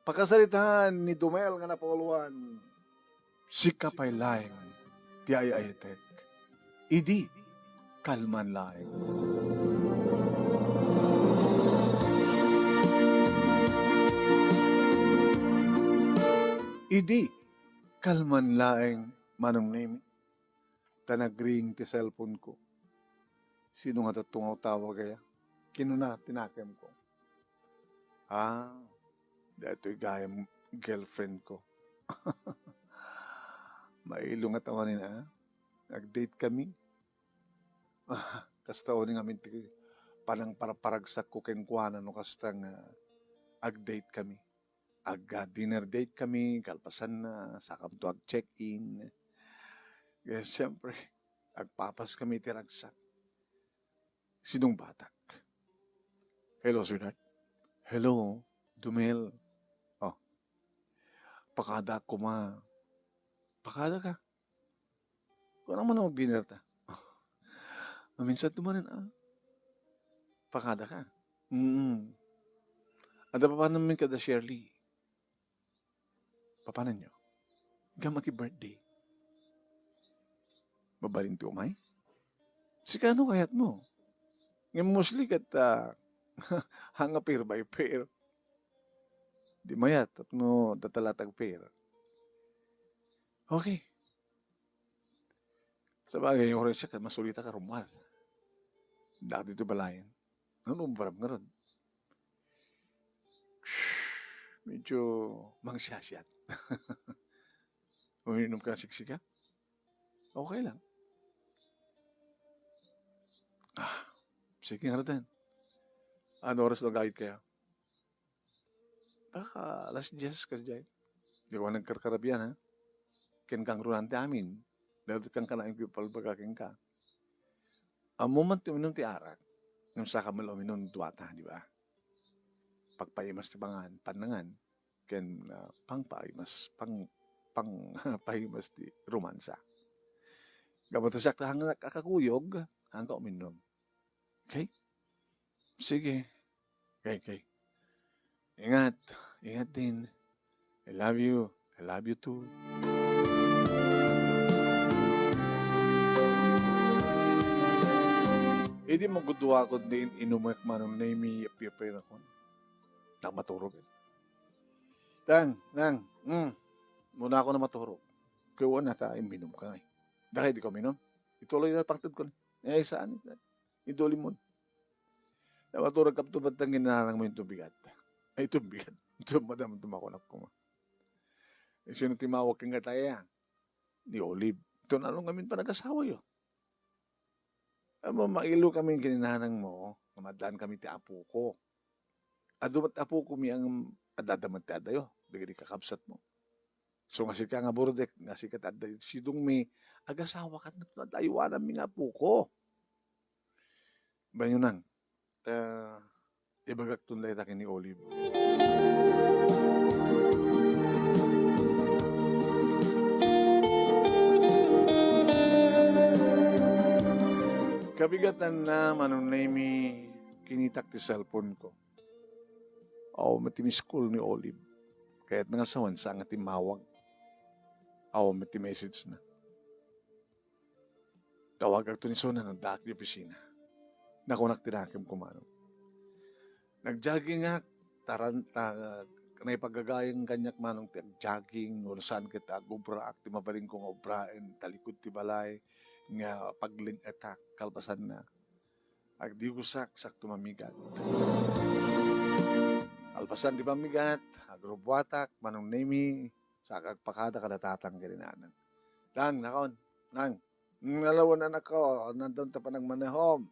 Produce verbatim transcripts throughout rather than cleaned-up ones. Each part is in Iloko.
Pakasaritaan ni Dumel nga napauluan, "Sika pay laeng ti ay-ayatek. Idi kalman laeng." Idi kalman laeng, Manong Nemi. Ta nag-ring ti cellphone ko. Sino nga tatto nga tawag aya? Kinuna ti nakemko. Ah, daytoy gayam girlfriend ko. Mailo nga tawanin, ah. Nag-date kami. Ah, kasta uning amin ti panangparparagsak ko kenkuana no kasta nga ag-date kami. Ag, ah, dinner date kami, kalpasanna, sakamto ag-check-in. Eh, siyempre, agpapas kami ti ragsak. Sinong batak? "Hello, sweetheart." "Hello, Dumel." "Oh, pakada koma." "Pakada ka? Kunam man mag-dinner ta." "Aminsan to manen, ah." "Pakada ka?" "Mm. Adda papanam manen kada Shirley." "Papananyo? Igam a ki-birthday." "Mabalin ti umay? Sika no kayatmo? Ngem mostly ket, ah, hang a pair by pair. Di mayat tapno datala ti ag-pair." "Okay." Sabagay, oras siya, masulitak a rummuar. Dati to balayan. Ano, umbram nga ron? Medyo mangsiasiat. Uminom ka ng siksika? Okay lang. Ah, sige nga rin. Ano oras na gayod kaya? Baka alas diyes ka diay. Di ko nagkarkarabian, ha? Ken kangrunan ti amin. Dagiti kankana, ipalbaga kenka. Ammo man ti uminum ti arak. Ngem saka man uminum duata, di ba? Pagpaimas ti pangan, pannangan. Ken, ah, pangpaimas, pang, pang, paimas ti romansa. Gapu ta siak ta hangak a kakuyog, hangka uminum. Okay? Sige. Okay, okay. Ingat. Ingat din. I love you. I love you too. Idi magudua ko din inumek manong Nemi, yapi-yapi na ko. Nang maturog, eh. Tang, nang, mm. Muna ako na maturog. Kaya na ta, iminum ka nga, eh. Dahil di ko minum. Ituloy na pangtad ko na. Eh, saan? Idulimon. Namaturag ka to, ba't ang ginanang mo yung tubigat? Ay, tubigat. Ito, madam, tumakunak ko ma. Eh, sino timawag kang kataya? Ni Olive. Ito na nung amin pa nag-asawa yo. Amo, mailo kami gininanang mo, nga madlan kami ti apo ko. Adu met apo ko mi ang adada met ti adayo, dagiti kakabsat mo. So nga sika nga burdek, nga sika ti adda sidong mi, agasawa kat, aywanam mi nga apo ko. Banyo nang, ta, ibagak ton dayta ken ni Olive. Kabigatan na, Manong Nemi, kinitak ti cellphone ko. Awan met ti miss call ni Olive. Kayat na nga sawen, saan nga timmawag. Awan met ti message na. Tawagak to ni Sona, nagdaak di opisina. Nakunak ti nakem kumano. Nag-joggingak, taran-, ta-, naipagagayang kaniak manong ti ag-jogging, no saan ket agubraak ti mabalin ko nga ubraen, talikod ti balay, nga paglen-etak, kalpasanna. Agdigosak, sakto mamigat. Kalpasan ti pamigat, agrubbuatak, manong Nemi, sa agpakada kada tatang ken ni nanang. Tang, nakaon. Nang, mm, alawan anak ko, nandun ta panagmanehom.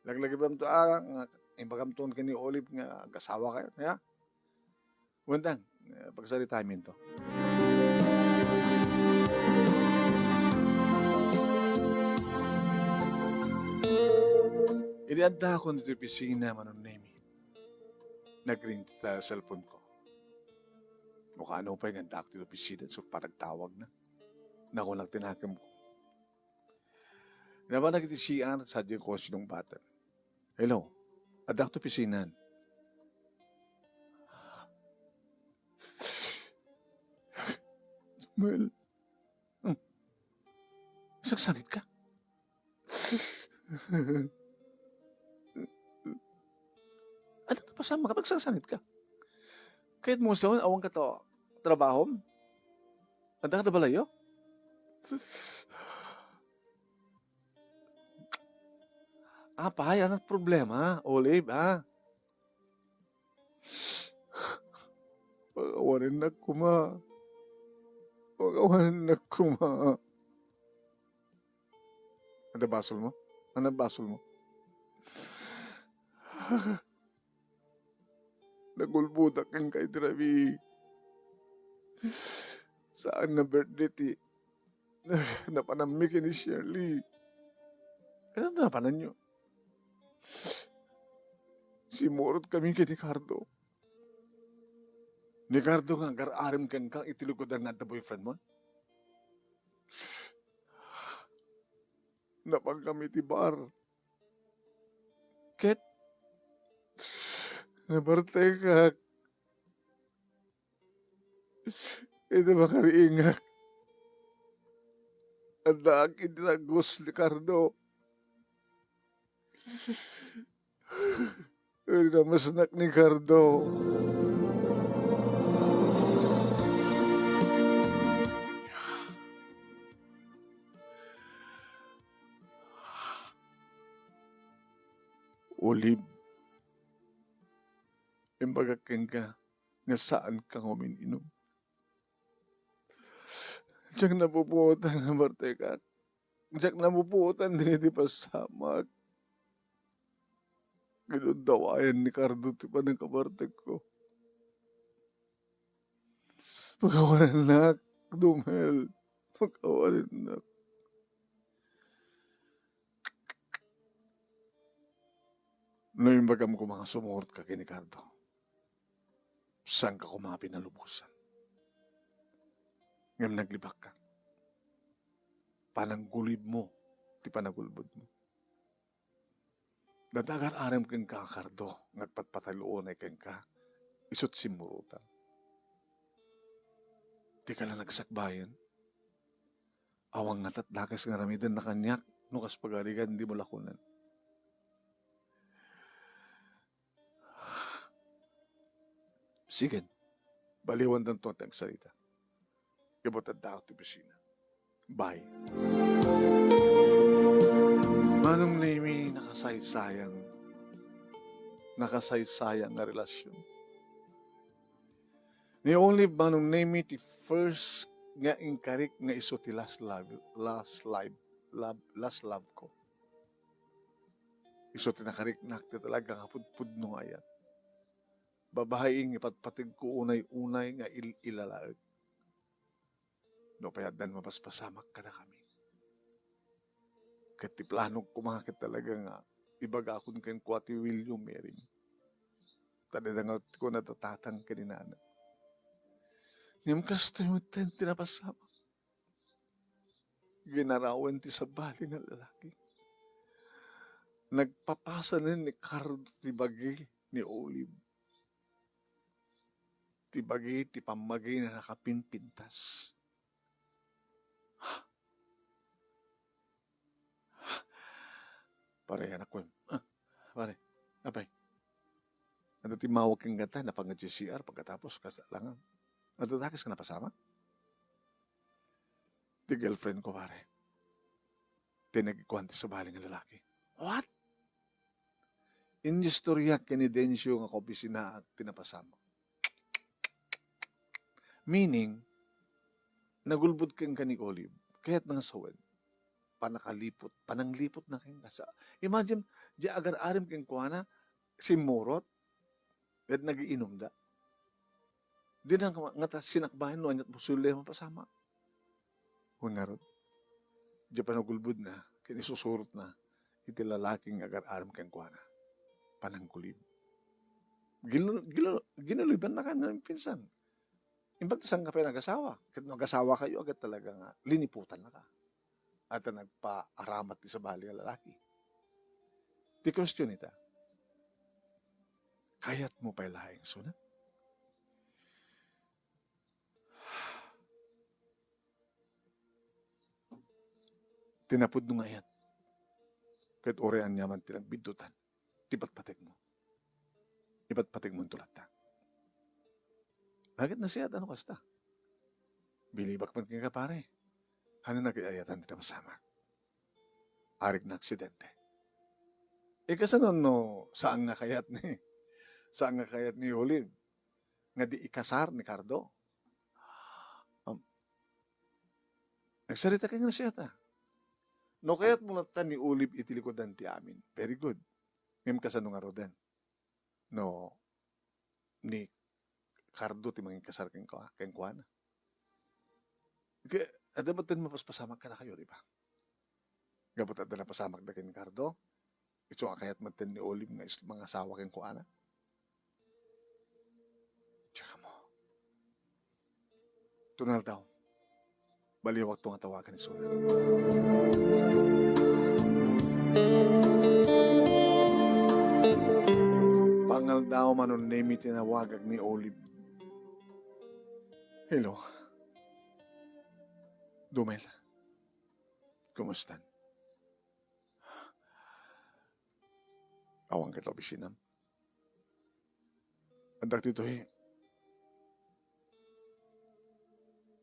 Laglagipem to, ah, nga, ibagam to ken ni Olive nga agasawa kayo, ya? Wentang, eh, pagsaritamin to. Idi adda ako dito opisina, manong Nemi. Nag-ring ti ta-, cellphone ko. No kano pay nga adda ako dito opisina, so parang tawag na. Nakunak ti nakem ko. Nabanak iti C R, sa di ko sinungbaten. Hello, adda ako dito opisina. Mel. Hmm. Sangsangit ka? Ano ka pa sa makapagsangsangit ka? Kayat mo sa awan ka to trabahom? Adda ka ta balayo? Apay, anat problema, Olive, ha? Pagawarinnak koma. Pagawarinnak koma. Ano basol mo? Ano basol mo? Nagulbodak kenka iti rabii. Saan nga birthday ti napananmi ken ni Shirley. Ano napananyo? Simmurot kami ken ni Cardo. Ni Cardo nga agar-arem kenka iti lugadan nga adda boyfriend mo? Napan kami iti bar. Ket nabartekak iti makariingak. Addaak iti dagus ni Cardo. Rinamesnak ni Cardo. Olive, imbagak kenka nga saanka nga umin-inom. Diak napupuotan nga bartekak. Diak napupuotan dagiti pasamak. Ginuddawayan ni Cardo ti panangkabartekko. Pagawarinnak, Domel. Pagawarinnak. No imbagam koma nga sumurot ka ken ni Cardo, saanka koma a pinalubosan. Ngem naglibakka. Pananggulibmo ti panagulbodmo. Dadagar-arem kenka, Cardo, nga agpatpatay unay kenka, isut' simmurotan. Dika la nagsakbayen. Awan ngata't dakes nga aramidennaka kaniak no kas pagarigan dimo la kunen. Sige, baliwandanto ti agsarita. Ibutadda ti opisina. Bye. Manong Nemi, nakasaysayang, nakasaysayang nga relasyon. Ni Olive, Manong Nemi, ti first nga inkarik nga isu ti last love, last life, love, last love ko. Isu ti nakariknak ti talaga nga pudpudno nga ayat. Babaeng ipatpategko unay-unay nga il-, ilalaek. No pay addan mapaspasamak kadakami. Ket ti planok koma ket talaga nga ibagakon kenkuana ti William Mary. Ta dayta nga ti kunada tatang ken ni nana. Ngem kastoy metten ti napasamak. Ginarawen ti sabali nga lalaki. Nagpapasanen ni Cardo ti bagi ni Olive. Ti bagi ti pammagina nakapimpintas. Pare, anakko. Ah, pare, apay. Adda timmawag kenka ta, napan nga C R, pagkatapos, kas-, langan. Adda dakes nga napasamak? Ti girlfriend ko, pare. Ti nagikuan ti sabali nga lalaki. What? Inistoryak ken ni Dencio nga kaopisinaak ti napasamak. Meaning, nagulbod kenka ni Olive, kayatna nga sawen, panakaliput, panangliputna kenka. Sa, imagine, di agar-arem kenkuana, simmurot, ket nagiinumda. Dina nga, nga ta sinakbayan no ania't posible a mapasamak. Wen ngarud, di panagulbodna, ken isusurotna, iti lalaki nga agar-arem kenkuana. Panangkulib. Ginu-, ginu-, ginulibanna ka na pinsan. Imbag ta saan ka pay nagasawa. Ket no agasawa kayo, agad talaga nga liniputannaka. At nagpaaramat ti sabali nga lalaki. Ti question ita, kayat mo pay laeng suna? Ti napudno nga ayat. Ket uray aniaman ti nagbiddutan, ti patpategmo. Ipatpategmonto latta. Bakit nasiat ano kasta? Bilibak man kenka, pare. Ano na kay ayatan ti napasamak? Arik na aksidente. E, kasano no saan nga kayat ni, saan nga kayat ni Olive nga di ikasar ni Cardo? Um, nagsarita kay nga nasiat, ah. No kayat mo latta ni Olive iti likudan ti amin, very good. Ngem kasano ngaruden no ni Cardo ti manginkasar kenka-, kenkuana? Ke-, adda met ti mapaspasamak kadakayo, di ba? Gapu ta adda napasamakda ken Cardo, isu nga kayat met ni Olive nga is-, mangasawa kenkuana? Tsaka mo. Tunal daw. Baliwakto nga tawagan isuna. Pangaldaw, Manong Nemi, tinawagak ni Olive. Hello. Dumel. Kumustan? Awan ka ta opisinam? Addak ditoy.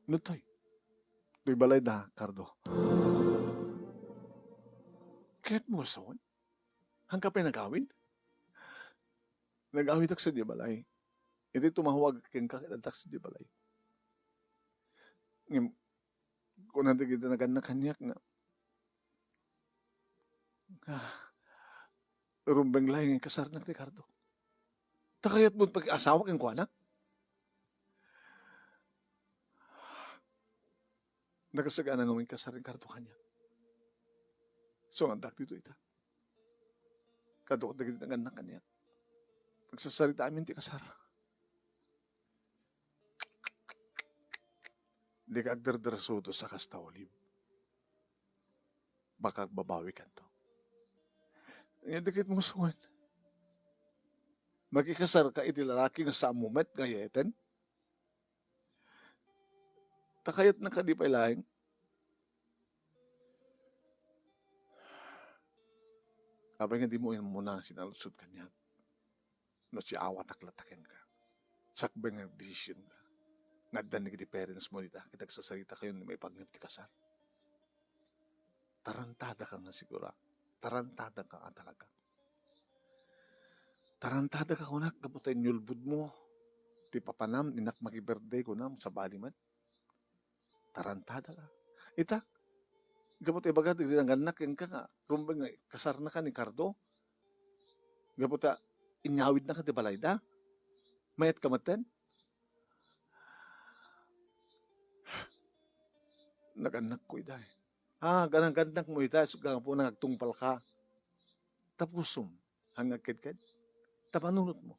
Ditoy. Toy balay da, Cardo. Kayat mo sawen? Hangka pay nagawid? Nagawid ak sa di balay. Iti tumawag kenka, ket addak sa di balay. Ngem, kuna dagiti nagannak kaniak nga, ah, rumbeng laeng nga ikasarnak ni Cardo. Ta kayat mo pag-asawa kenkuana? Nakasagana nga inkasar ni Cardo kaniak. So, addak ditoy ita. Kadu kadagiti nagannak kaniak. Pagsasarita amin ti kasar. Dika agderdersudos a kasta, Olive. Baka agbabawikanto. Ania dagiti musuan? Makikasarka iti lalaki nga saan mo met nga ayayten? Ta kayatna kadi pay laeng? Apay nga dimo immuna sinaludsod kaniak? No siawatak latta kenka, sakbay nga nagdesisionka nga addan dagiti parents mo dita ket agsasaritakayon ni maipanggep ti kasar. Tarantadaka nga sigura. Tarantadaka nga talaga. Tarantadaka kunak gapu ta inyulbodmo ti papanam, innak maki-birthday kunam, sabali met. Tarantadaka. Ita, gapu ta ibaga ti nagannak kenka nga rumbeng nga kasarnaka ni Cardo. Gapu ta inyawidnaka ti balayda. Mayatka metten. Nagannakko ida, eh. Ah, ganang-gannakmo ita, isu gapuna nga agtungpalka. Tapusom. Haan nga agkedked? Ta panunotmo.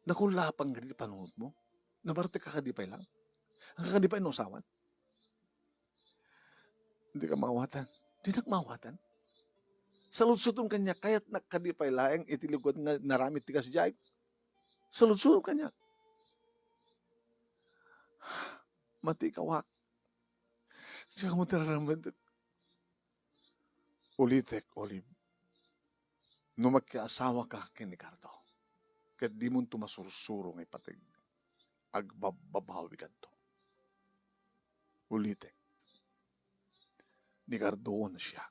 Nakullapang kadi ti panunotmo? Nabartekka kadi pay laeng? Haan ka kadi pay no asawan? Dika maawatan. Dinak maawatan. Saludsodon kaniak, kayatnak kadi pay laeng iti lugod nga naramid ti kasdiay? Saludsodon kaniak. Matikawak. Diak mo tararamid. Ulitek, Olive, no makiasawaka ken ni Cardo, ket dimonto masursuro nga ipateg, agbabbabawikanto. Ulitek, ni Cardo wenno siak.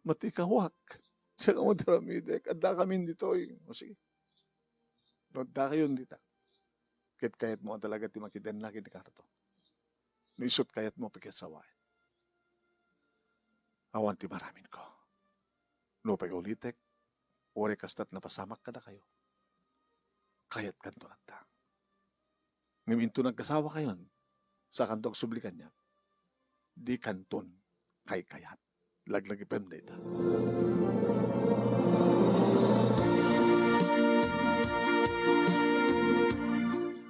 Matikawak. Siak a madaramidek. Addakamin ditoy. O sige. No addakayon dita, ket kayatmo a talaga ti makidenna ken ni Cardo. No isut kayatmo a pakiasawaen, awan ti maramidko. Nupay ulitek, uray kasta't napasamak kadakayo, kayatkanto latta. Ngem inton agkasawakayon, sakanto agsubli kaniak, dikanton kaykayat. Laglagipem dayta.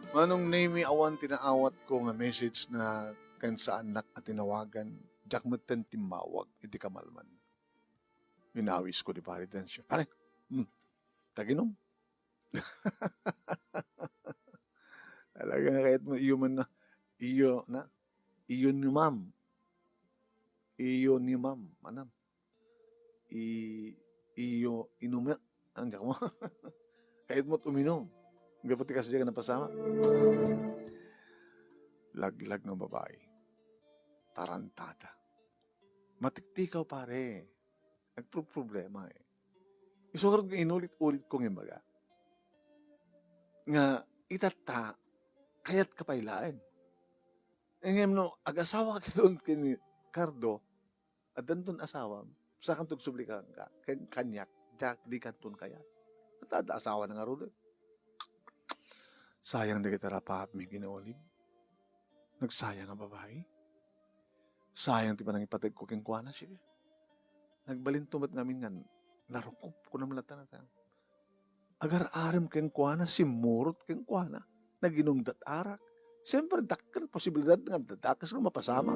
Manong Nemi, awan ti naawatko nga message na ken saannak a tinawagan, diak metten timmawag iti kamalman. Inawisko ni Pare Dencio. Pare, hmm, taginom? Talaga nga kayat mo iyo man na, Iyo na, iyo ni ma'am. Iyo ni ma'am, manam. I-, iyo, inum-, ano, diak mo? Kayat mo't uminom. Gapu ti kasdiay nga napasamak. Laglag nga babae. Tarantada. Matiktikaw, pare. Nagproproblema, eh. Isu ngarud nga inulit-ulit kong imbaga. Nga, itatta, kayatka pay laeng. Eh, ngem no, ag-asawa ka ken ni Cardo, addanton asawam, sakanto agsubli ka, ka, ken-, kaniak, diak, dikanton kayat. Adda asawana ngarud, eh. Sayang dagiti rapaapmi ken ni Olive. Nagsayang a babai. Sayang ti panangipateg ko kenkuana, sige. Nagbalinto met ngamin nga narukob, kunam latta nata. Agar-arem kenkuana, simmurot kenkuana. Naginumdat arak. Siyempre, dakkel posibilidad nga dakes nga mapasamak.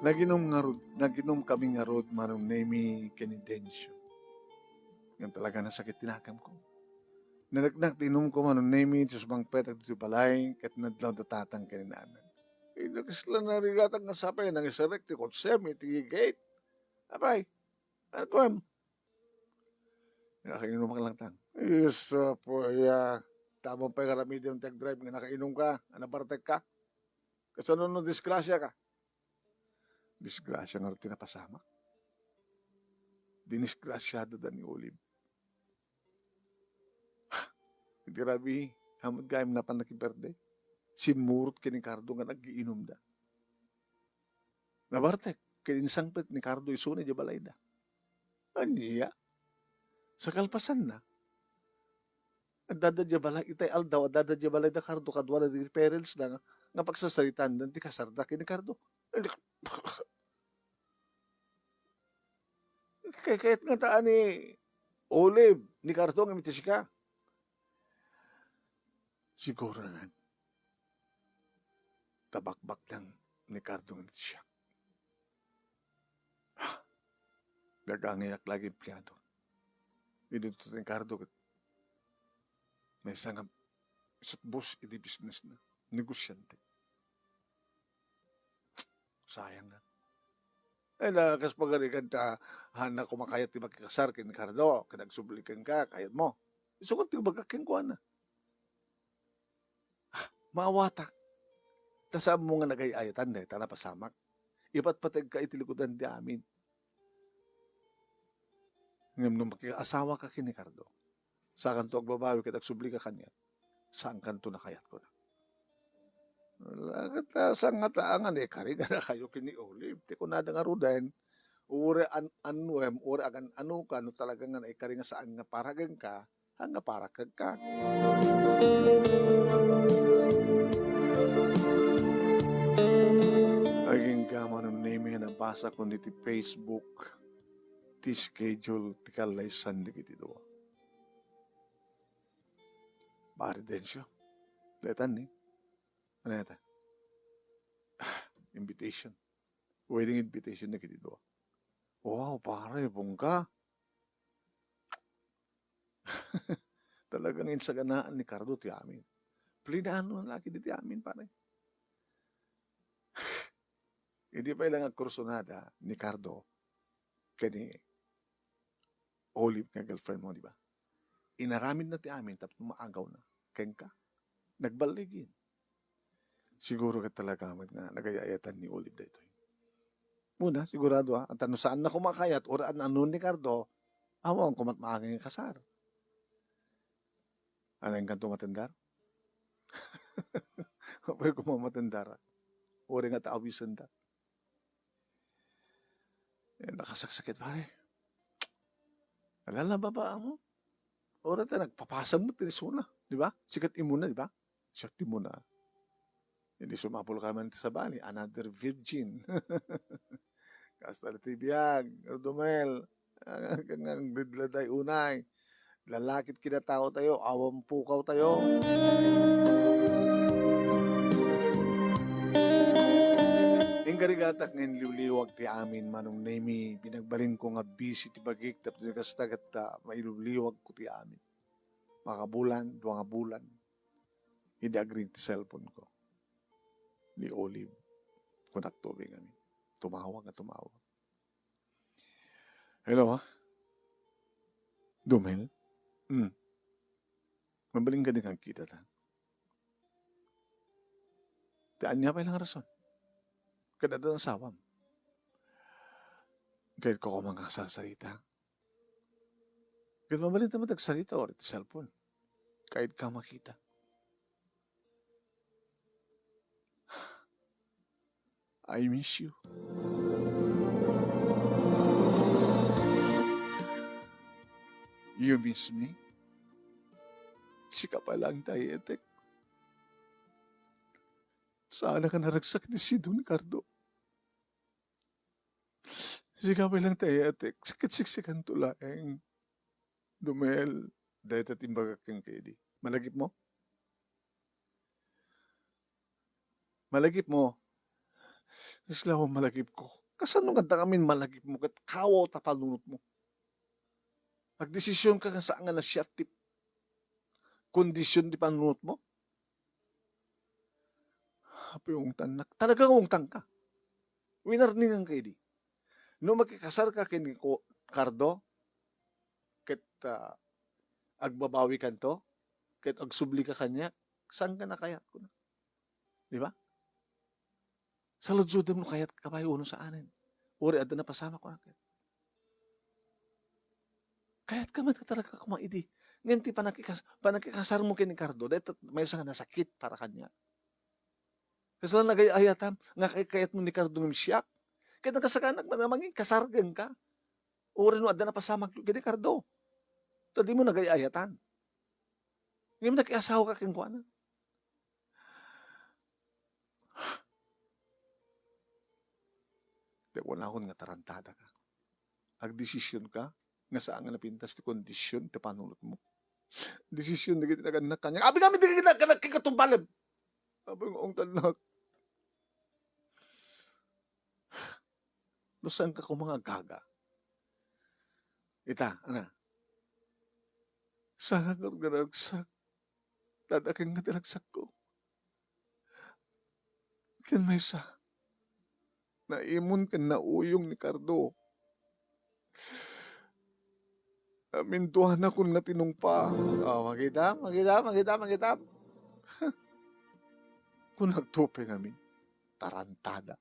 Naginum ngarud, naginum kami ngarud, Manong Nemi, ken ni Dencio. Ngem talaga nasakit ti nakemko. Naneknek ti inumko, Manong Nemi, ti subangpetak ditoy balay, ket nadlaw da tatang ken ni nanang. Ida kasla narigatak nga sapay, nangisarek ti kotsem iti gate. Apay, ano kuem? Nakainumak lang tang. Isa po, ya. Tamon pay nga ramidem ti agdrive nga nakainum ka, a nabartek ka. Kasano no disgrasya ka? Disgrasya nga ti napasamak. Dinisgrasya da ni Olive. Iti rabii, ammom gayam napan nakiberde. Simmurot ken ni Cardo nga nagiinumda. Nabartek, ket insangpet ni Cardo isuna idiay balayda. Ania? Sa kalpasanna, addada idiay balay, itay aldaw, addada idiay balayda Cardo, kaduana dagiti parents da nga, nga pagsasaritaan ti kasarda ken ni Cardo. Kay, kayat nga taan ni Olive, ni Cardo, nga iti sika. Siguro nga, ta bakbaknang ni Cardo nga iti siak. Ah, nagangayak lagi empleyado. Idinto ni Cardo ket maysa nga isut boss iti business na, negosyante. Sayang na. Ay, na, kas pagarigan ta, haan na kumakayat ti makikasar ken Cardo, ket agsubli kenka, kayat mo. Isu ti bagak kenkuana. Ah, maawatak. Ta saan mo nga nagay-ayatan dayta napasamak. Ipatpategka iti likudan ti amin. Ngem no makikaasawa ka ken ni Cardo, sakanto agbabawi ket agsubli ka kaniak, saankanto nakayat, kuna. Wala, ket, ah, sangataangan, eh, karinganakayo ken ni Olive. Ti kunada ngaruden, uri an-, annuem, uri agan-ano ka, no talaga nga naikari nga saan nga para kenka, haan nga para kenka. Agingga, Manong Nemi, nga nabasakon iti Facebook ti schedule ti kallaysan dagiti dua. Pare Dencio, daytan ni. Ano yata? Ah, invitation. Wedding invitation dagiti dua. Wow, pare, bongga. Talagang insaganaan ni Cardo ti amin. Plinano na lagi diti amin, pare. Idi pay lang agkursunada ni Cardo ken ni Olive nga girlfriend mo, di ba? Inaramidna ti amin tapno maagawna kenka. Nagballigin. Siguro ket talaga met nga nagay-ayatan ni Olive daytoy. Una, sigurado, ah, ta no saanna koma a kayat, uri an-ano ni Cardo, awan koma met maaging kasar. Ania, inkanto matendar? Apay koma matendar, ah. Uri nga ta awisenda. Eh, nakasaksakit, pare. Ala, nababaa mo. Ora ta nagpapasam mo, tinisuna, di ba? Sikat imuna, di ba? Sikat imuna. Hindi sumapul ka man sa bali, another virgin. Kasta ti biag, Rodomel. Ang, ang, ang, ang, unay. Lalakit kinatao tayo, awan pukaw tayo. Inggarigatak nga inliwliwag ti amin, Manong Nemi, binagbalinko nga busy ti bagik, tapno kasta ket, ah, mailiwliwag ko ti amin. Makabulan, dua nga bulan, idi agring ti cellphone ko. Ni Olive, kunak to ngamin. Tumawag nga tumawag. Hello, ha? Dumel? Hmm. Mabalin kadi nga agkitata? Ti ania pay lang a rason? Ket adda asawam. Kayatko koma nga sarsarita. Ket mabalinta met agsarita or iti cellphone. Kayatko makita. I miss you. You miss me? Sika pay lang ti ayetek. Saanak a naragsak iti sidong ni Cardo. Sika pay lang ti ayetek. Sakit siksikanto laeng. Dumel, dayta ti imbagak kenka idi. Malagipmo? Malagipmo? Isla, o malagipko. Kasano nga adda ngamin malagipmo ket kawaw ta panunotmo? Agdesisionka nga saan nga nasiat ti kondision ti panunotmo? Apay, ungtannak. Talaga nga ungtanka. Winarninganka idi. No makikasarka ken ni Ko-, Cardo, ket, ah, agbabawikanto, ket agsublika kaniak, saanka a kayat, kuna. Di ba? Saludsodem no kayatka pay wenno saanen. Uray adda napasamak, kuna ket. Kayatka met talaga koma idi. Ngem ti panakikas-, panakikasarmo ken ni Cardo, dayta maysa nga nasakit para kaniak. Kasla nagay-ayatam nga kay-, kayatmo ni Cardo ngem siak. Ket nakasakanak man a mangikasar kenka. Uray no adda napasamakyo ken ni Cardo. Ta dimo nagay-ayatan. Ngem nakiasawaka kenkuana. Ti kunakon nga tarantadaka. Agdesisionka nga saan nga napintas ti kondision ti panunotmo. Desision dagiti nagannak kaniak. Abi ngamin dagiti nagannak ken katumbalem. Abi nga ungtannak. No saanka koma nga agaga. Ita, ana. Saan nga naragsak? Dadaken nga ti ragsakko. Ken maysa, naimon ken nauyong ni Cardo. Amintuanakon nga tinungpa. Oh, makita, makita, makita, makita. Kunakto pay ngamin, tarantada.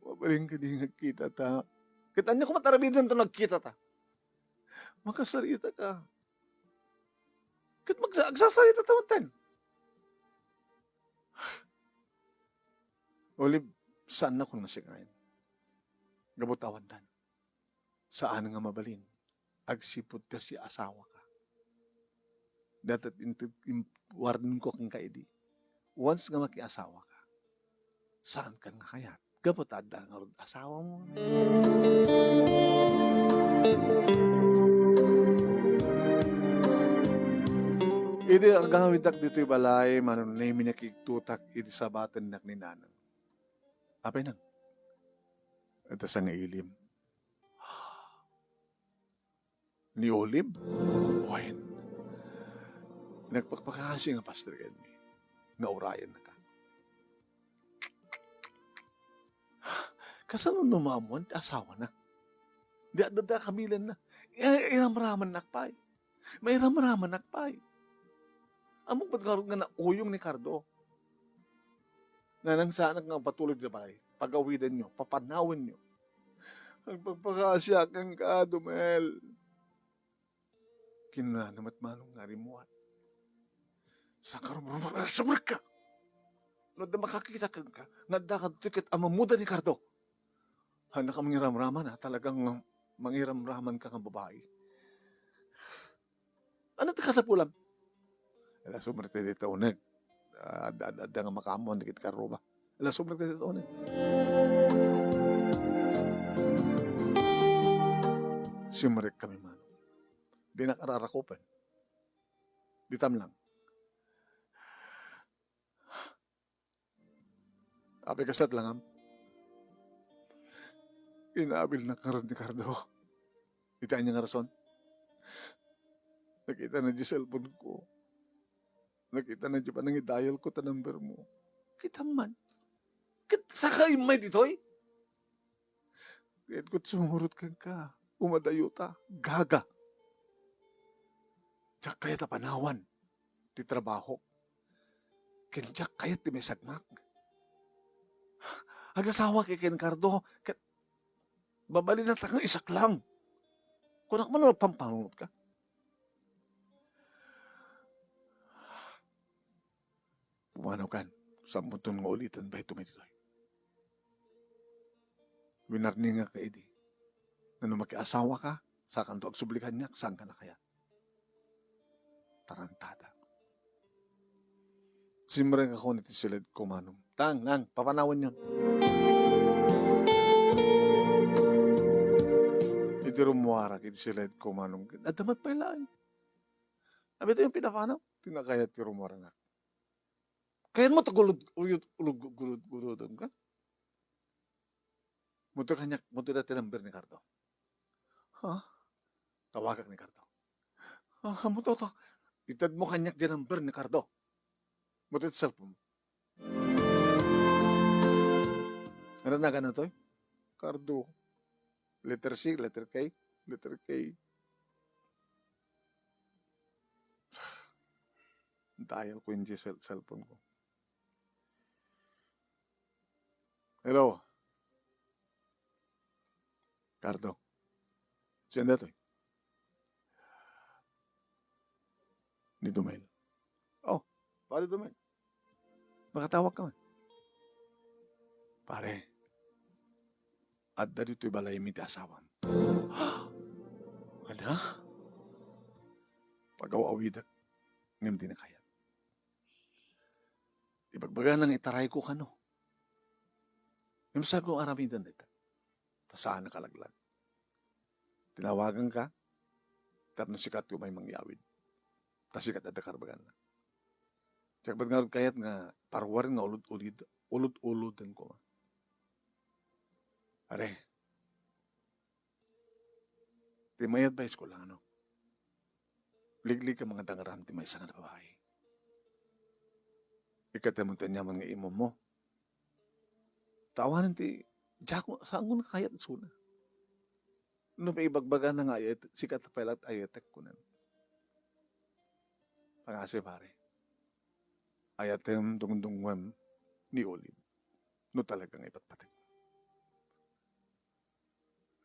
Mabalin kadi nga agkitata? Ket ania koma ti aramidenta no agkitata? Makasarita ka. Ket magsa-, agsasarita ta metten. Olive, saannakon nga sikaen. Gapu ta awandan. Saan nga mabalin. Agsipud ta siasawaka. Dayta ti inted-, im-, warningko kenka idi. Once nga makiasawaka, saankan nga kayat. Gapu ta adda ngarud asawam. Idi agawidak ditoy balay, manunay mi nakigtutak idi sabatennak ni Nanang. Apay, Nang? Adda sangailim. Ni Olive? Wen, nagpakpakaasi nga, Pastor Kenny, nga urayennaka. Kasano no maammoan ti asawana? Di adda, adda kabilanna. I-, iramramannak pay. Mairamramannak pay. Ammok met ngarud nga nauyong ni Cardo. Nanang, saanak nga agpatuloy iti balay. Pagawidanyo, papannawenyo. Agpakpakaasiak kenka, Dumel. Kinunana met Manong nga rimmuar. Saan ka rumrumor, sumrekka! No adda makakita kenka, nga adda kadtoy ket ammoda ni Cardo. Haanka mangiramraman, ha? Talagang mangiramraman ka nga babai. Ania ti kasapulam? Ala, sumrek ta dita uneg. Ah, adda, adda, adda nga makaammoan dagiti karrua. Ala, sumrek ta dita uneg. Simrek kami, Manong. Dinak ararakupen. Ditam lang. Apay, kasla ti langam? Inaabilnak ngarud ni Cardo. Iti ania nga rason? Nakitana diay cellphone ko. Nakitana diay panangidayalko ta number mo. Kitam man. Ket saka immay ditoy? Kayatko sumurot kenka. Umadayota. Gaga. Diak kayat a panawan ti trabaho. Ken diak kayat ti maisagmak. Agasawak ken Cardo, ket babalinanka nga isaklang. Kunak man, mapampanunot ka. Pumanaw kan, saanmoton nga ulitan pay ditoy. Winarningak idi. Nga no makiasawa ka, sakanto agsubli kaniak, saanka a kayat. Tarantada. Simreng ako iti siled ko, manong. Tang, nang, papanawen yon. Iti rummuarak iti siled ko, manong. Adda met pay laeng. Abi, ita yung pinapanaw. Ti nakayat ti rummuarak. Kayatmo ta gulod, uyot, ulog, gulod, gulodem ka? Muto kaniak, muto dati number ni Cardo. Ha? Tawagak ni Cardo. Ah, muto to. Itedmo kaniak diay number ni Cardo. Muto ti cellphone mo. Ano na gana to? Cardo. Letter C, letter K, letter K. Dial ko yung cell-, cellphone ko. Hello. Cardo. Sino daytoy? Ni Dumel. Oh, Pare Dumel. Makatawag ka man. Pare, adda ditoy balaymi ti asawam. Ada? Pagaw-awidek, ngem di nakayat. Ibagbagana nga itarayko kano. Ngem saanko aramiden dayta. Ta saan a kalaglag. Tinawaganka, tapno sika ti umay mangyawid. Ta sika ti adda karbaganna. Diak met ngarud kayat nga paruaren nga ulod-ulid, ulod-uloden koma. Are, ti mayat ba eskuela, no? Liglig a mga dangram ti maysa nga babai. Ikkatem ti aniaman nga imummo. Ta awanen ti, diak, saanko a kayat isuna. No paibagbagana nga ayat, sika pay laeng ti ayatek, kunan. Pangngaasim, pare. Ayatem, dungdungngoem ni Olive. No talaga nga ipatpatek.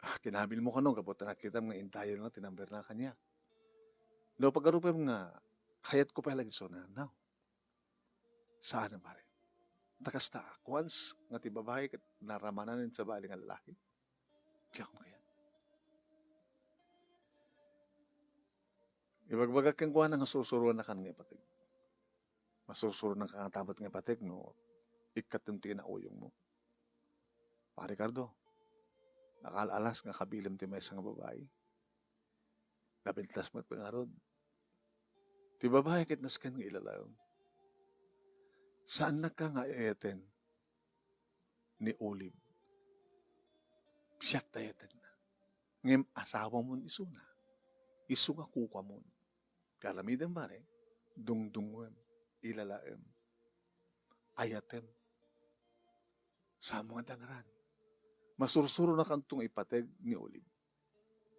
Ah, kinabilmo kano, gapu ta nakitam nga indayon na ti number na kaniak. No, pag-arupem nga, kayatko pay laeng isuna, no? Saan a, pare? Ta kasta, once nga ti babai ket naramanan sa babae nga lalaki, diak kayat. Ibagbagak kenkuana nga sursuroannakan nga ipateg. Masursuroanka nga tamet nga ipateg no ikkatem ti kinauyongmo. Pare Cardo, nakaal-alas nga kabilim ti maysa nga babai. Napintas met ngarud. Ti babai ket nasken nga ilalaem. Saannaka nga ayaten ni Olive. Siak ti ayatenna. Ngem asawamon isuna. Isu nga kukuamon. Ti aramidem, pare, dungdungngoem, ilalaem, ayatem. Saanmo nga dangran. Masursuroannakanto nga ipateg ni Olive.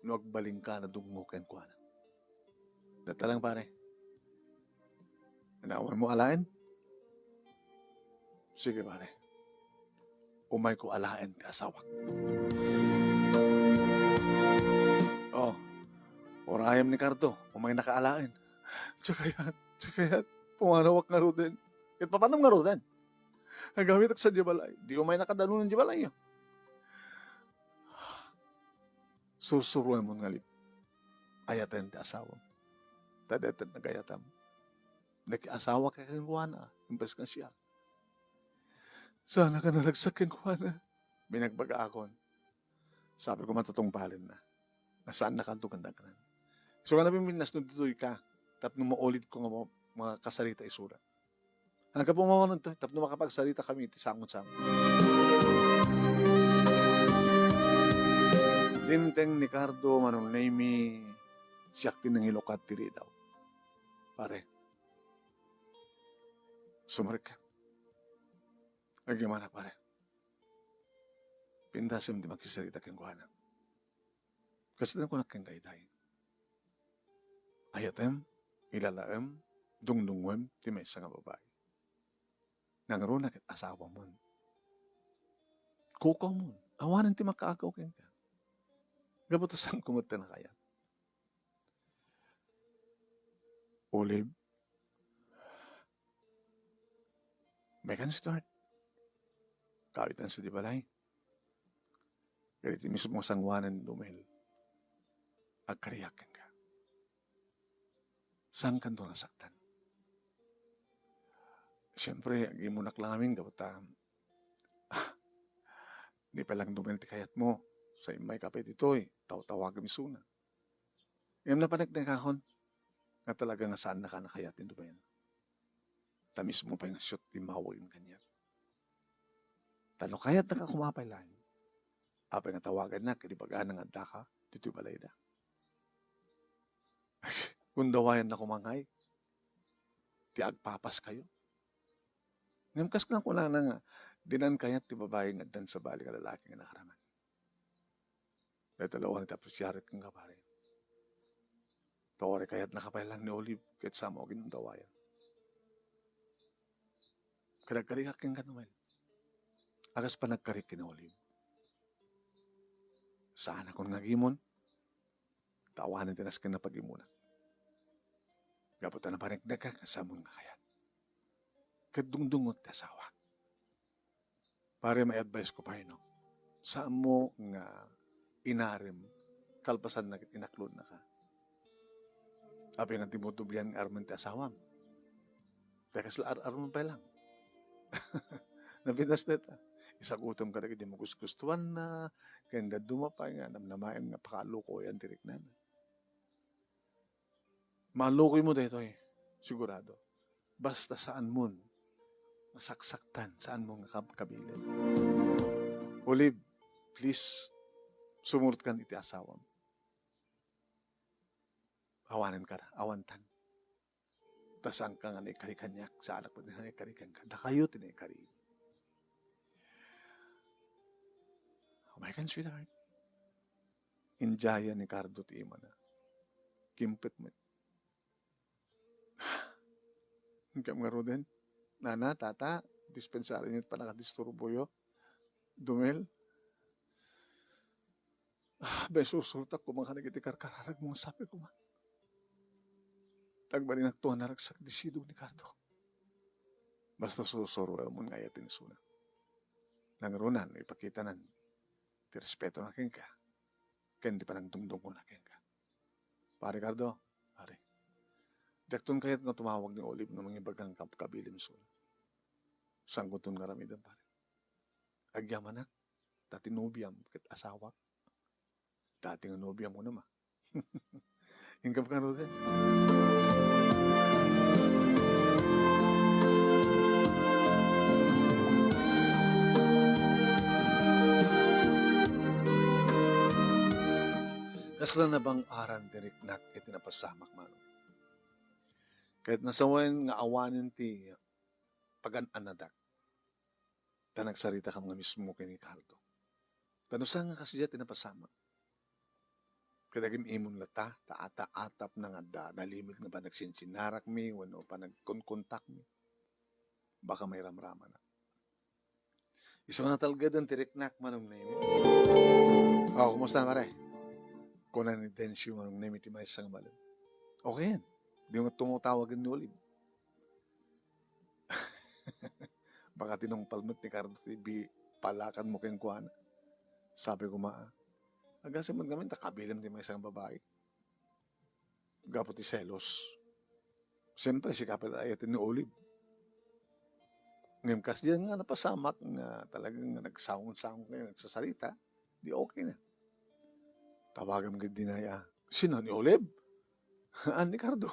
No agbalinka, nadungngok kenkuana. Dayta lang, pare. Anawanmo alaen? Sige, pare. Umayko alaen ti asawak. Oh, urayem ni Cardo, umaynaka alaen. Diak kayat, diak kayat. Pumanawak ngaruden. Ket papanam ngaruden? Agawidek sadiay balay. Di umaynaka danunen diay balay. Sursuroanmon ngarud. Ayaten ti asawam. Ta dayta ti nagayatam. Nakiasawaka kenkuana, imbes nga siak. Saanka a naragsak kenkuana. Binagbagaakon. Sabi ko, matutungpalenna. Nasaannakanto nga dangran. Isu nga nabimbinnas no ditoy ka, tapno maulidko nga ma-, makasarita isuna. Aggapu manen to, tapno makapagsaritaka iti sango-sango. Dimteng ni Cardo, Manong Nemy, siak ti nangilukad ti ridaw. Pare, Sumrekka. Agyamanak, pare. Pindasem ti makisarita kenkuana. Kastan kunak kenka itay. Ayatem, ilalaem, dungdungngoem ti maysa nga babai. Nangruna ket asawamon. Kukuamon. Awanen ti makaagaw kenka. Gapu ta saanko met ti nakayat. Olive, mekan, sweetheart. Kawitan sa di balay. Ket iti mismo sangoanan ni Domel, agkariak kenka. Saankanto nasaktan? Siempre, agimunak la ngamin gapu ta, ah, di pay lang Domel ti kayatmo. Sa immay ka pay ditoy, tawtawagem isuna. Ngem napaneknekakon nga talaga nga saannaka a kayat ni Domel. Ta mismo pay nga siak ti immawag kaniak. Ta no kayatnaka koma pay laeng, apay nga tawagannak ket ibagana nga addaka ditoy balayda. Gundawayanna koma ngay ti agpapaskayo. Ngem kas nga kunana nga, dinan kayat ti babai nga addan sabali nga lalaki nga nakaraman. Dayta la awan ti apresiarek kenka, pare. Ta uray kayatnaka pay laeng ni Olive, ket saanmo a gindawayan. Ket agkariak kenka, Domel. A kas panagkariak ken ni Olive. Saanakon nga agimon, ta awanen ti nasken a pagimuna. Gapu ta napaneknekak nga saanmon nga kayat. Ket dungdungngek ti asawak. Pare, may advice ko pay, no? Saanmo nga inarem kalpasan na ket inaklonnaka. Apay nga di mo dublian nga armen ti asawam? Ti kasla ar-armen pay lang. Napintas dayta. Isagutom kadagiti magustuhanna, ken dadduma pay nga namnamaen nga pakaalukoyan ti riknana. Maalukoymo daytoy, sigurado. Basta saanmon nga saksaktan, saanmon nga kab-, kabilin. Olive, please, sumurotkan iti asawam. Awanen ka, awantan. Ta saanka nga naikari kaniak, saanak met nga naikari kenka. Dakayo ti naikari. Umaykan, sweetheart. Indiaya ni Cardo ti imana. Kimpet met. Ngem ngaruden, nana, tata, dispensaryo ti pannakadisturboyo. Domel, ah, ben, sursurotak koma kadagiti karkararagmo nga sabi koma. Agbalinakto a naragsak ti sidong ni Cardo. Basta sursuroemon nga aya ti isuna. Nangruna, ipakitanan ti respetona kenka, ken ti panagdungdungngona kenka. Pare Cardo, pare. Diakton kayat nga tumawag ni Olive no mangibaga nga kab-, kabilim isuna. Saankonton nga aramiden, pare. Agyamanak, ta ti nobiam ket asawak. Dati nga nobiam kuno, ma. Inggap ka, Rode. Kasla nabang-aran ti riknak iti napasamak, manong. Ket nasawen nga awanen ti pagan-annadak. Ta nagsaritakam nga mismo ken ni Cardo. Ta no saan nga kasdiay ti napasamak. Kadagim-imon latta, ta ata-atapna nga adda nalimit nga panagsinsinarakmi wenno panagkonkontakmi. Baka mairamramanak. Isu nga natalgeden ti riknak, Manong Nemi. Oh, kumusta, pare? Kuna ni Dencio, Manong Nemi, ti maysa nga malem. Okay yan. Di mo tumatawagen ni Olive. Baka tinungpal met ni Cardo ti bi-, palakanmo kenkuana. Sabi ko, ma, agasem met ngamin ta kabilim ti maysa nga babai. Gapu ti selos. Siyempre, sika pay ayaten ni Olive. Ngem kasdiay nga napasamak nga talagang nagsawngon-sawngon kayo, nagsasarita, di okay na. Tawagam ket dinay a, "Sino, ni Olive?" "Ah, ni Cardo."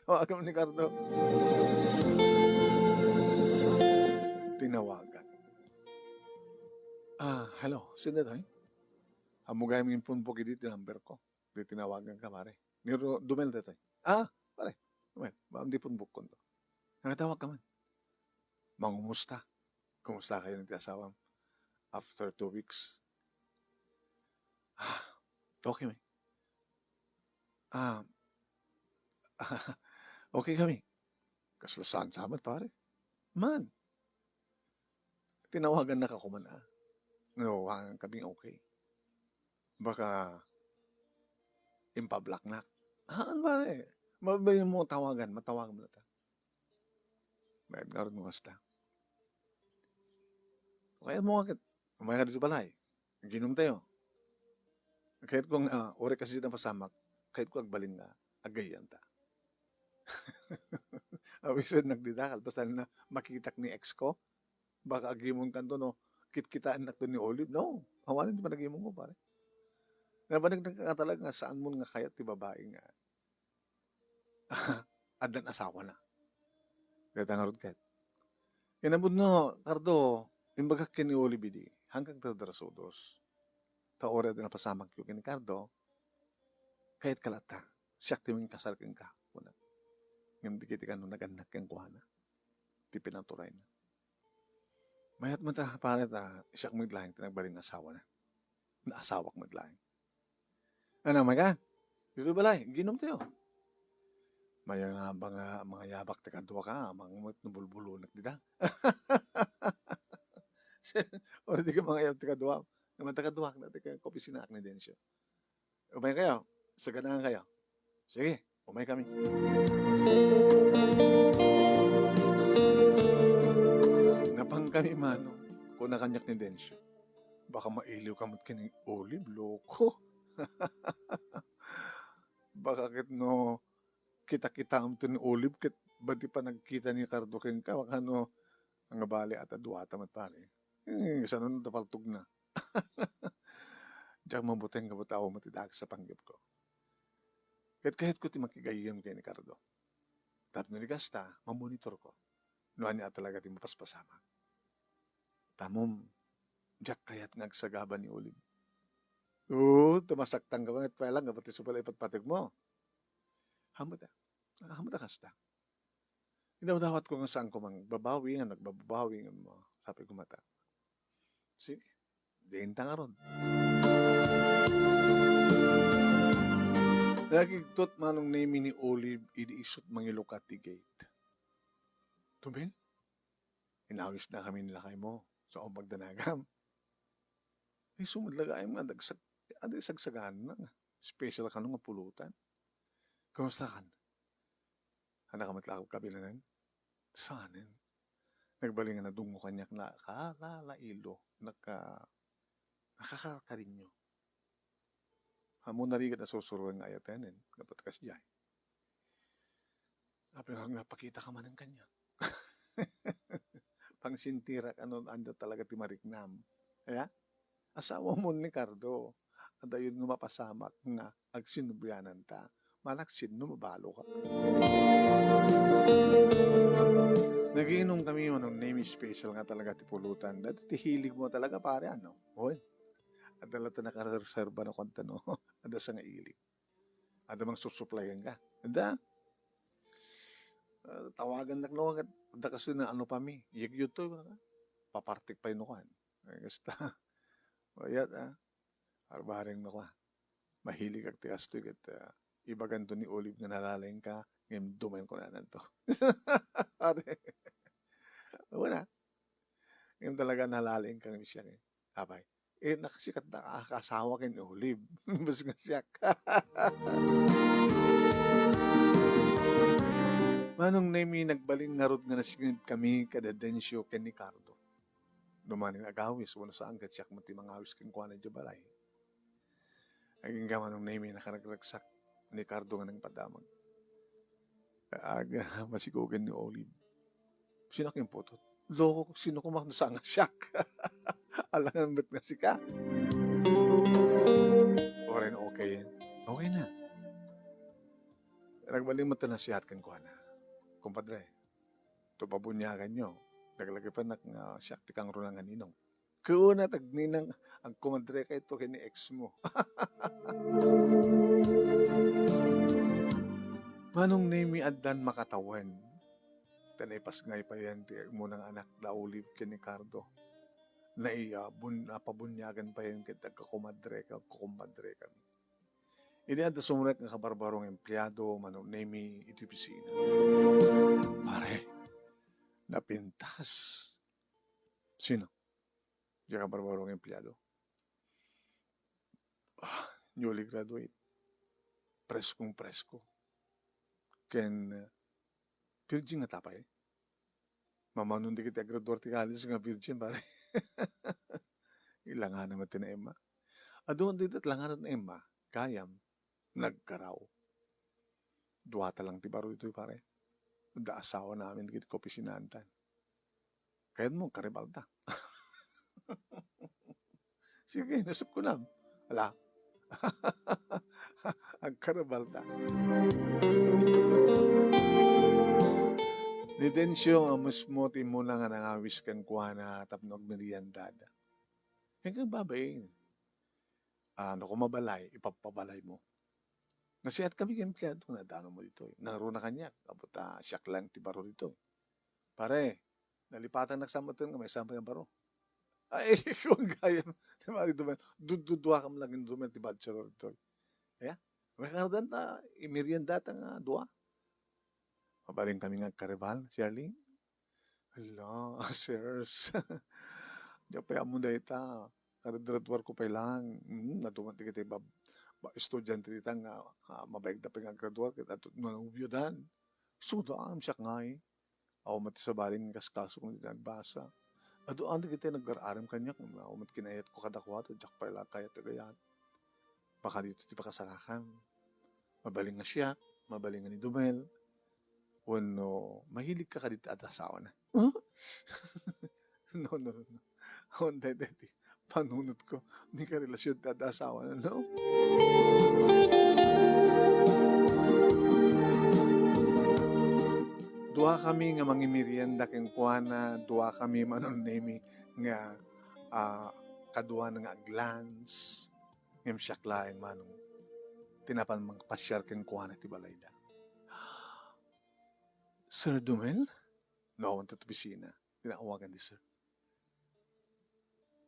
Tawagam ni Cardo. Tinawagan. "Ah, hello, sino daytoy? Ammom gayam nga impunbok idi ti number ko. Di tinawagan ka, pare. Ni Ro-, Domel daytoy." "Ah, pare, Domel, baka di punbokon to." Nakatawag ka man. Mangumusta? Kumusta kayo ni ti asawam? After two weeks? Ah, okay, mi. Ah, okay kami. Kasla saan sa amin, pare? Man, tinawagan na ka kuman, ah. No, wangan kami okay. Baka impablak na. Haan, pare. Mabay mo tawagan, matawagan mo na ta. Mayat nga ron nga basta. Kaya mo nga kit, umay ka dito balay. Ginom tayo. Kahit kung, ah, uri kasi na pasamak, kahit ko agbalin nga, agayan ta. Awisan nagdidakal, basta na makitak ni ex ko, baka agimon kanto, no, kitkitaan nakto ni Olive. No, awanen ti panagimon ko, pare. Nabanag ka talaga nga saan mo nga kayat ti babae nga addan asawana. Dayta ngarud ket. Inamudno, Cardo, imbagak ken ni Olive idi, hanggang dardarasudos. Ta uray adda napasamakyo ken ni Cardo, kayat ka latta, siak ti mangikasar kenka, kuna. Ngem di kiti kano nagannak kenkuana. Ti pinaturayna. Mayat man ta, pare, ta siak met laeng ti nagbalin nga asawana. Naasawak met laeng. Ano, may ka? Dito balay, ginom tayo. Maya nga ba nga mga yabak ti kadua ka, amang met no bulbulonek dida. Uri di ka mga yabak ti kadua. Naman ti kadua, dati ka opisina ni Dencio. Umay kayo. Saganaan kayo. Sige, umay kami. Napang kami, Manong, kuna kaniak ni Dencio. Baka mailiw ka met ken ni Olive, loko. Baka ket no kita-kitaam to ni Olive ket bati panagkita ni Cardo kenka, baka no, nga bali ata duata met, pare. Eh, saan no tapaltog na? Diak mabuteng nga tao met ti daag sa panggepko. Ket kayatko ti makigayyem ken ni Cardo. Tapno di kasta, mamonitorko no ania talaga ti mapaspasamak. Tamom, diak kayat nga agsagaba ni Olive. Oo, ta masaktan ka met pay lang, nga pati supay la ipatpategmo. Hamuda, hamuda kasta. Idawdawatko nga saanko man agbabawi, nga nagbababawi, nga mo, sabi ko mata. Sige, diin ta ngarud. Nagigtot Manong Nemi ni Olive idi isut mangilukat ti gate. Tubing? Inawis na kami ni lakay mo sa umpag danagam. Ay, sumud lagayam nga dagsag-, adi sagsagana nga. Special kano nga pulutan. Kumusta kan? Anak ka met la kabilanan? Saanen? Nagbalin nga nadungngo kaniak, nakalalailo, naka-, nakakarkarinyo. Ammom narigat a sursuroen nga ayatenen, dapat kasdiay. Apay nga, nga pakita ka manen kaniak. Pangsintirak, ano, anda talaga ti mariknam. Aya? Asawa mo ni Cardo. Adayon nga mapasamak nga agsinublianan ta. Manaksin no mabalo ka. Nagiinom kami, Manong Nemi, special nga talaga ti pulutan. Dati ti hilig mo talaga, pare, ano? Oy, adda la ta nakareserba na kanta, no? Adda sa nga ilik. Adda mang supsuplayan ka. Adda. Ah, tawagan nak no, adda kasi na ano pa mi. Yag yun to, papartik pa yun kan. Ay, basta. Mayat, ah. Arbareng no ka. Mahilig ak ti kastoy ket, ah, ibagan to ni Olive nga nalalaing ka, ngem dumayen ko nanan to. Are. Wala. Ngem talaga nalalaing ka ngem siya, eh. Apay. Eh, nakasikat na ka-, kaasawa ken ni Olive. Imbes nga siak. Manong Nemi, nagbalin ngarud nga nasinged kami kada Dencio ken ni Cardo. Dumanen agawis, wenno saan ket siak met ti mangawis kenkuana idiay balay. Agingga Manong Nemi, nakaragragsak ni Cardo nga nangpadamag. Aga, masigogan ni Olive. Sino kin putot? Loko, sino ko man saan nga siak? Alangan met nga sika. Oren okay. Okay na. Nagbalin met ta nasihat kenkuana. Kumpadre, to pabuniaganyo, naglagipnak nga siak ti kangruna nga ninong. Kuna tagninang agkumadre kayto ken ni ex mo. Manong Nemi, addan makatawen. Ken naipasngay payen ti agmuna nga anak da Olive ken ni Cardo. Nai-, ah, bun-, napabuniagan payen ket agkakumadre ken agkukumadre kami. Idi adda sumrek nga kabarbaro nga empleado, Manong Nemi, iti opisina. Pare, napintas. Sino? Diay kabarbaro nga empleado. Ah, newly graduate. Preskong presko. Ken, ah, virgin ngata pay. Mamano dagiti aggraduar ti college nga virgin, pare. Ilangana met ti naemma. Adu dagiti langana ti naemma, gayam, nagkaraw. Duata lang ti baro ditoy, pare. Da asawana amin dagiti kaopisinaantan. Kayatmo, agkaribalta. Sige, nasupko lang. Ala. Agkaribalta. Ni Dencio nga mismo ti immuna nga nangawis kenkuana tapno agmeriendada. Ken kang babain, ah, no kumabalay, ipagpabalaymo. Nasiat kami nga empleado nga nadanon mo ditoy. Nangruna kaniak, apo ta siak lang ti baro ditoy. Pare, nalipatannak sa metten nga maysa pay a baro. Ay, kuan gayam. Di ba, dudua kam lang, dudua ti bachelor ditoy. Aya? May karudan ta, imeriendata nga dua. Mabalin kami nga agkaribal, Charlie. Hala, sirs. Diak pay ammo dayta. Graduar ko pay lang. Mm, adu man dagiti bab-, ba-, estudiante dita nga, ah, mabaigda pay nga aggraduar ket adu no nobiodan. Isuda am siak ngay. Awan met ti sabali nga ikaskasok iti nagbasa. Adu dagiti nagar-arem kaniak, awan met kinayatko kadakuada, diak pay la kayat ti agayat. Baka dito ti pakasarakan. Mabalin nga siak, mabalin nga ni Dumel, wenno mahilig ka kadagiti adda asawana? Huh? No, no, no. Awan daytoy ti panunotko. Maikarilasion ti adda asawana, no? Dua kami nga mangimerienda kenkuana, dua kami, Manong Nemi, nga, ah, kaduana nga aglunch. Ngem siak laeng, Manong, ti napan mangpasiar kenkuana ti balayda. Sir Dumel? No, awan ti opisina. Ti naawagan ni sir.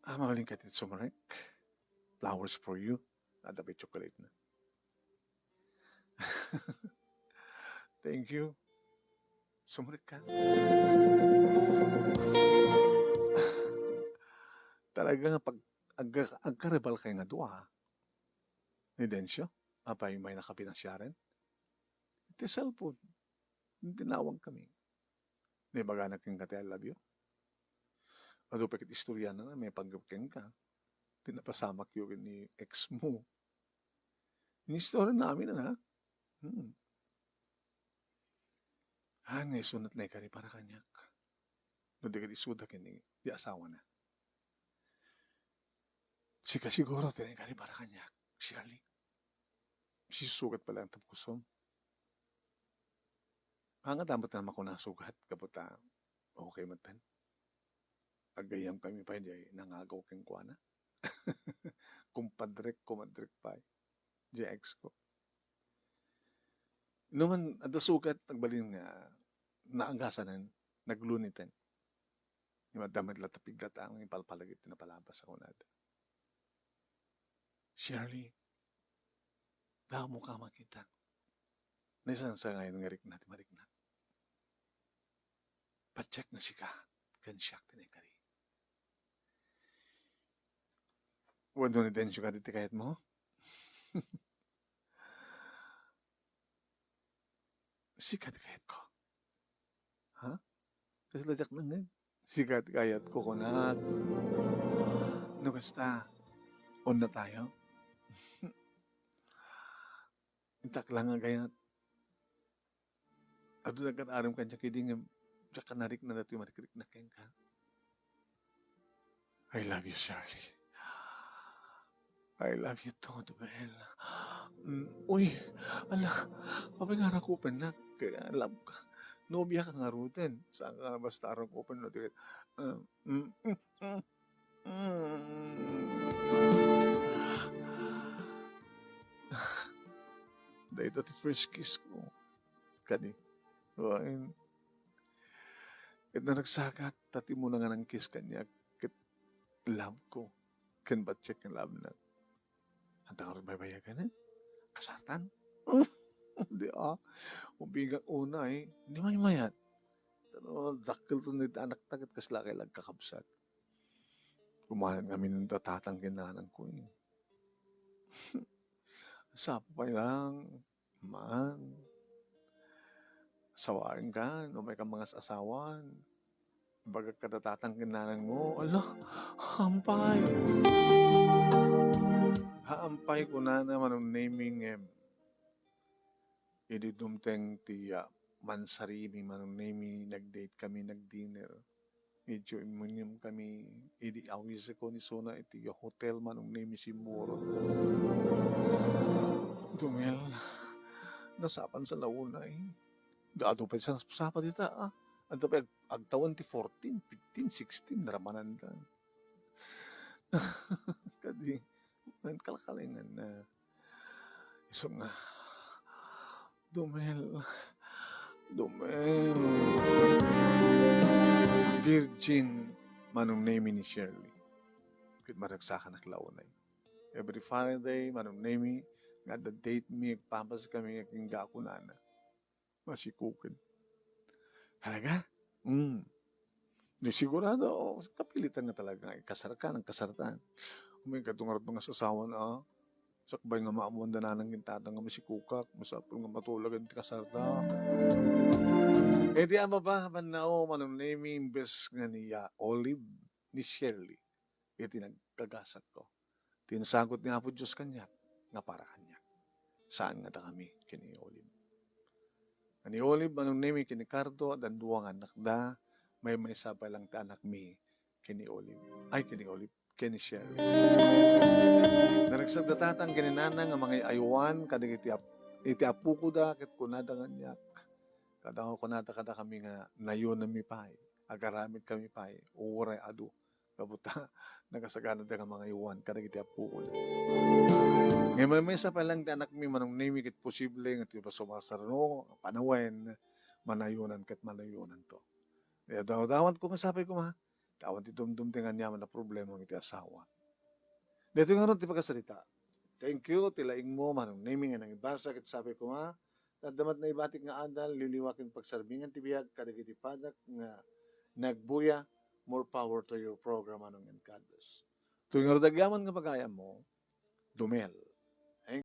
Ah, mabalin ka ti sumrek. Flowers for you. Adda pay chocolate na. Thank you. Sumrek ka. Talaga nga pag-, ag-, agkaribal kayo nga dua, ha? Ni Dencio, apay may nakapinasiaren? Iti cellphone, tinawag kami. Naibagana kenka ti I love you. Adu pay ket istoriana nga maipanggep kenka. Ti napasamakyo ken ni ex mo. Inistorya namin, ha? Hmm. Haan nga isu ti naikari para kaniak. No di ket isuda ken ni, di asawana. Sika siguro ti naikari para kaniak, Shirley. Sisugat pay laeng ti pusom. Mangada met nga makuna sugat, gapu ta okay met ten. Aggayam kami pay diay nangagaw kenkuana. Kumpadrek, kumadrek pay. Diay ex ko. Numan, adda sugat, nagbalin nga naagasanen, nagluniten. Nga madda met la ta piglataan nga ipalpalagip ti napalabas a kunada. Shirley, damo ka makita. Naisangsangayon nga rikna ti mariknak. Patiek nga sika, ken siak ti naikari. Wenno ni Dencio kadi ti kayatmo? Sika ti kayatko. Ha? Kasla diak nangngeg. Sika ti kayatko, kunak. No kasta, on na tayo. Intak lang nga gayat. Adu dagiti arem kaniak idi ngem diak narikna datoy marikriknak kenka. I love you, Charlie. I love you too, Dumel. Mm, uy, ala, apay nga arakupennak? Kaya love ka. Nobia ka ngaruden. Saan ka nga basta arakupen no? Di ket, ah, mm, mm, mm, mm. Dayta ti first kiss ko. Kadi. Wen, Ket naragsakat, ta ti umuna nga nangkiss kaniak ket love ko, ken battiek nga love na. Anta ngarud baybayagan, eh? Kasartan? Di, ah. Ubingak unay, eh. Di maymayat. Pero dakkel to ni anakta ket kasla kay lagkakabsat. Kumanan kami ni tatang ken nanang ko, eh. Sapay lang. Man, asawaen ka, no, may ka mangas-asawan. Ibagak kada tatang ken nanang mo, ala, hampay. Hampay kunana, Manong Nemi, ngem idi dumteng ti, ah, mansarimi, Manong Nemi, nag-date kami, nag-dinner. Idiay immunium kami, idi awisekon isuna iti hotel, Manong Nemi, Simburo. Dumel, nasapan sa launay. Adu pay sa nasapsapa dita, ah. Adu pay ag-, agtawen ti fourteen, fifteen, sixteen, ramananda. Kadi, kalkalingan na. Isu nga, Dumel, Dumel. Virgin, Manong Nemi, ni Shirley. Ket maragsakanak launay. Every Friday, Manong Nemi, nga adda date mi, agpapas kami, agingga kunana. Masikuken. Talaga? Mm. Di sigurado, o, kapilitan nga talaga nga ikasarkan, ang kasartan. Umay kadto ngarud nga sasawan, ah. Sakbay nga maamuan da nanang ken tatang nga masikukak, masapul nga matulagan ti kasarta. Iti ama ba, mannao, Manong Nemi, imbes nga ni, ah, Olive, ni Shirley. Iti nagkagasatko. Ti insagut ni Apo Dios kaniak nga para kaniak. Saan nga dakami ken ni Olive. Ni Olive, Manong Nemi, ken ni Cardo, addan dua nga annakda, maymaysa pay lang ti anakmi ken ni Olive. Ay, ken ni Olive, ken ni Shirley. Naragsak da tatang ken ni nanang nga mangay-aywan kadagiti ap-, iti apokoda ket kunada kaniak, kada kunada kadakami nga nayonanmi pay, agaramid kami pay, uray adu. Gapu ta, nagasaganada nga mangaywan kadagiti apokon. Ngem maymaysa pay lang ti anakmi, Manong Nemi, ket posible nga ti sumarsaruno, panawen, manayonan ket manayonanto. Dayawdayawatko nga sapay koma, ta awan ti dumdum ti aniaman a problema iti asawa. Daytoy ngarud ti pakasarita. Thank you, ti laingmo, Manong Nemi, nga nangibasa ket sapay koma, adda met naibatik nga adal, liwliwa ken pagsarmingan ti biag kadagiti padak nga nagbuya. More power to your program, Manong, and God bless. Toy ngarud agyaman nga pagayammo, Dumel.